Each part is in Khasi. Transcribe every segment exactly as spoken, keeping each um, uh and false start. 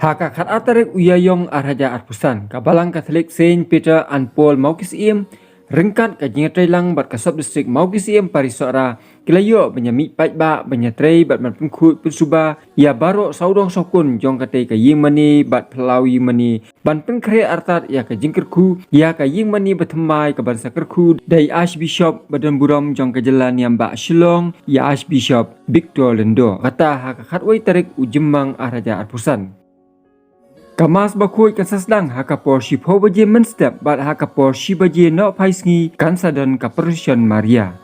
Ha ka khatar tarik u Ïaïong ar hajar arphew san, ka Balang Katholik Saint Peter and Paul Mawkisiem, ryngkat ka jingïatreilang bad ka Sub District Mawkisiem Parish Sohra, ki la ïoh ban ïamih paidbah, ban ïatrei bad ban pynkhuid pynsuba ïa baroh sawdong sawkun jong katei ka ïingmane bad phyllaw ïingmane, ban pynkhreh artat ïa ka jingkyrkhu ïa ka ïingmane bathymmai kaban sa kyrkhu da i Archbishop badonburom jong ka jylla niam bah Shillong, i Archbishop Victor Lyngdoh. Kata ha ka khatwei tarik u Jymmang ar hajar arphew san. Ka Mass bakhuid kan sa sdang ha ka por shiphew baje mynstep bad ha ka por shi baje nohphai sngi kan sa don ka Procession Maria.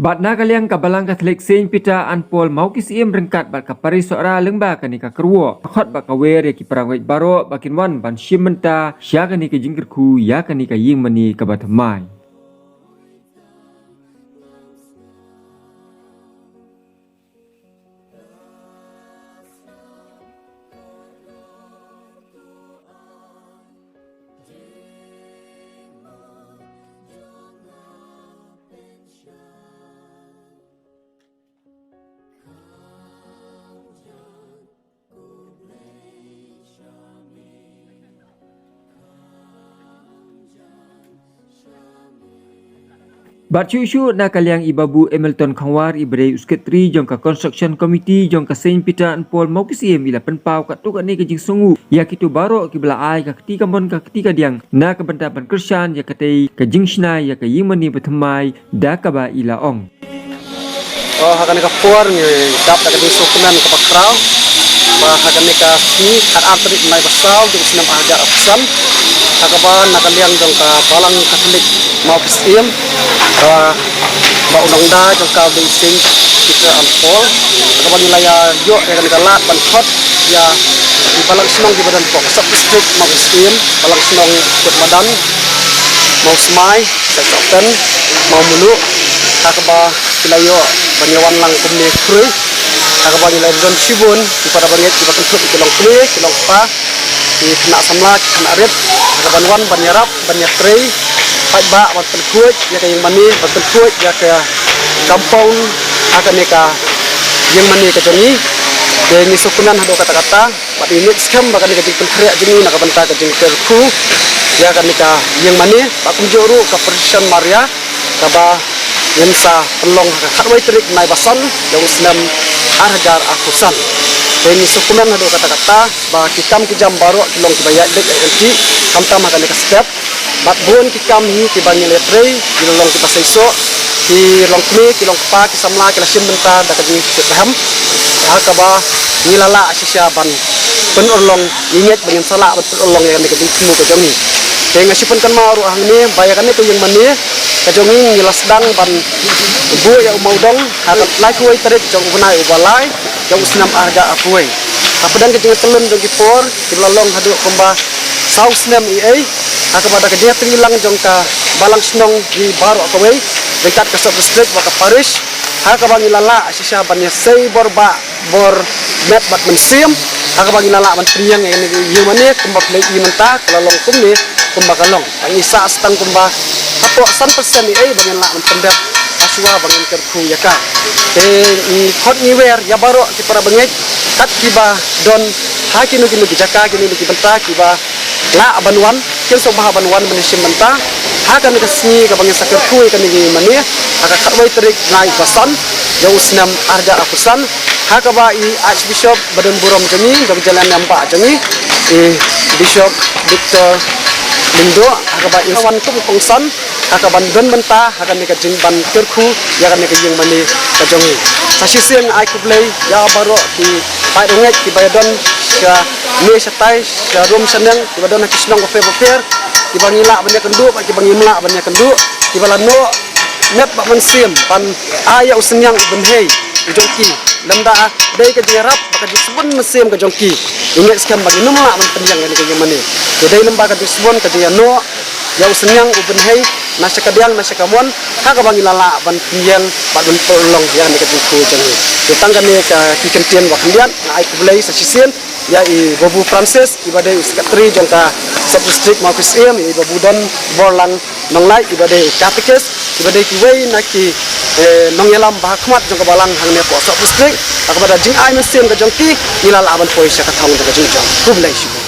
Bad na ka liang ka Balang Katholik Saint Peter and Paul Mawkisiem ryngkat bad ka Parish Sohra lyngba kane ka kyrwoh, khot bad ka wer ïa ki parangwit baroh ba kin wan ban shim bynta sha kane ka jingkyrkhu ïa kane ka ïingmane kaba thymmai. Bad shuh shuh na ka liang i Babu Hamilton Khongwar, i ba dei u Secretary jong ka Construction Committee jong ka Saint Peter and Paul Mawkisiem, i la pynpaw katto katne ka jingsngewnguh ïa kito baroh kiba la ai ka kti kamon ka kti kadiang na ka bynta ban kyrshan ïa katei ka jingshna ïa ka ïingmane bathymmai, da kaba i la ong. Oh, ha kane ka por ngi dap da ka jingsngewkmen kaba khraw ba ha kane ka sngi khatar tarik bnai ba saw jong u snem ar hajar arphew san, ha kaba na ka liang jong ka Balang Katholik Mawkisiem, ba, ba u nongda jong ka u dei Saint Peter and Paul, ha kaba ngi la ïa ïoh ïa kane ka lad ban khot ïa ki balang shnong kiba don hapoh ka Sub District Mawkisiem, balang shnong Kutmadan, Mawsmai, Sait Sohpen, Mawmluh, ha kaba ki la ïoh ban ïa wan lang kumne khrui, ha kaba ngi la don shibun ki para bangeit kiba kynthup ki longkmie, ki longkpa, ki khynnah samla, ki khynnah rit, ha kaban wan ban ïarap, ban ïatrei paidbah, ban pynkhuid ïa ka ïingmane, ban pynkhuid ïa ka compound ha kane ka ïingmane ka jong ngi. Te ngi sngewkmen haduh katta katta. Bad ngi ngeit skhem ba kane ka jingpynkhreh jong ngi na ka bynta ka jingkyrkhu ïa kane ka ïingmane, bad kumjuh ruh ka Procession Maria kaba ngin sa pynlong ha ka khatwei tarik bnai ba san jong u snem ar hajar arphew san. Te ngi sngewkmen haduh katta katta ba ki kam ki jam baroh ki long kiba ïaid beit ïaid ryntih khamtam ha kane ka step. Bad bun ki kam hi kiba ngi la ïatrei ki la long kiba seisoh, ki longkmie, ki longkpa, ki samla ki la shim bynta da ka jingtip ba hem, ha kaba ngi la lah shisha ban pynurlong, ngi ngeit ba ngin sa lah ban pynurlong ïa kane ka jingthmu ka jong ngi. Te nga shu pynkynmaw ruh hangne ba ïa kane ka ïingmane ka jong ngi ngi la sdang ban buh ïa u mawdong ha ka lai kawei tarik jong u bnai uba lai jong u snem ar hajar arphew wei. Hapdeng ka jingïatyllun jong ki por kiba la long haduh kumba saw snem eiei, ha kaba da ka jingïatreilang jong ka balang shnong ngi baroh kawei ryngkat ka Sub District bad ka Parish, ha kaba ngi la lah shisha ban ïasei bor bah bor met bad mynsiem, ha kaba ngi la lah ban pynïeng ïa kane ka ïingmane kumba phi la ïohi mynta ka la long kumne kumba ka long. Ba ngi sah sa tang kumba hapoh san percent eiei ba ngin lah ban pyndep ha shuwa ba ngin kyrkhu ïa ka. Te ngi khot ngi wer ïa baroh ki para bangeit kat kiba don ha kino kino ki jaka, kino kino ki bynta, kiba lah ban wan, kin sngewbha ban wan ban ïashim bynta ha kane ka sngi kaba ngin sa kyrkhu ïa kane ka ïingmane ha ka khatwei tarik bnai ba san jong u snem ar hajar arphew san, ha kaba i Archbishop badonburom jong ngi, jong ka jylla niam bah jong ngi, i Bishop Victor Lyngdoh, ha kaba in sa wan kum u kongsan ha kaban don bynta ha kane ka jingban kyrkhu ïa kane ka ïingmane ka jong ngi. Sa shisien ai khublei ïa baroh ki paid bangeit kiba ïadon sha mih sha tai, sha rum sha neng, kiba don ha ki shnong bapher bapher, kiba ngi lah ban ïakynduh bad kiba ngim lah ban ïakynduh, kiba la noh met bad mynsiem ban ai ïa u synñiang u bynhei jong ki. Lymda dei ka jingïarap bad ka jingsbun mynsiem ka jong ki, i ngeit skhem ba ngin ym lah ban pynïeng ïa kane ka ïing mane. Te dei lymda ka jingsbun, ka jingïaroh ïa u synñiang u bynhei na sha kadiang na sha kamon, ha kaba ngin lah ban pynïeng bad ban pynlong ïa kane ka jingkhuid jong ngi. Te tang kane ka ki kyntien ba khyndiat, nga ai khublei sa shisien ïa i Babu Francis, iba dei u secretary jong ka Sub District Mawkyrwat, i Babu Don Borlang Nonglait, iba dei u katekis, iba dei kiwei na ki, eh, nongïalam ba ha khmat jong ka balang hangne hapoh Sub District. Ha kaba da jingai mynsiem ka jong ki, ngi la lah ban poi sha ka thong jong ka jingjop. Khublei shibun.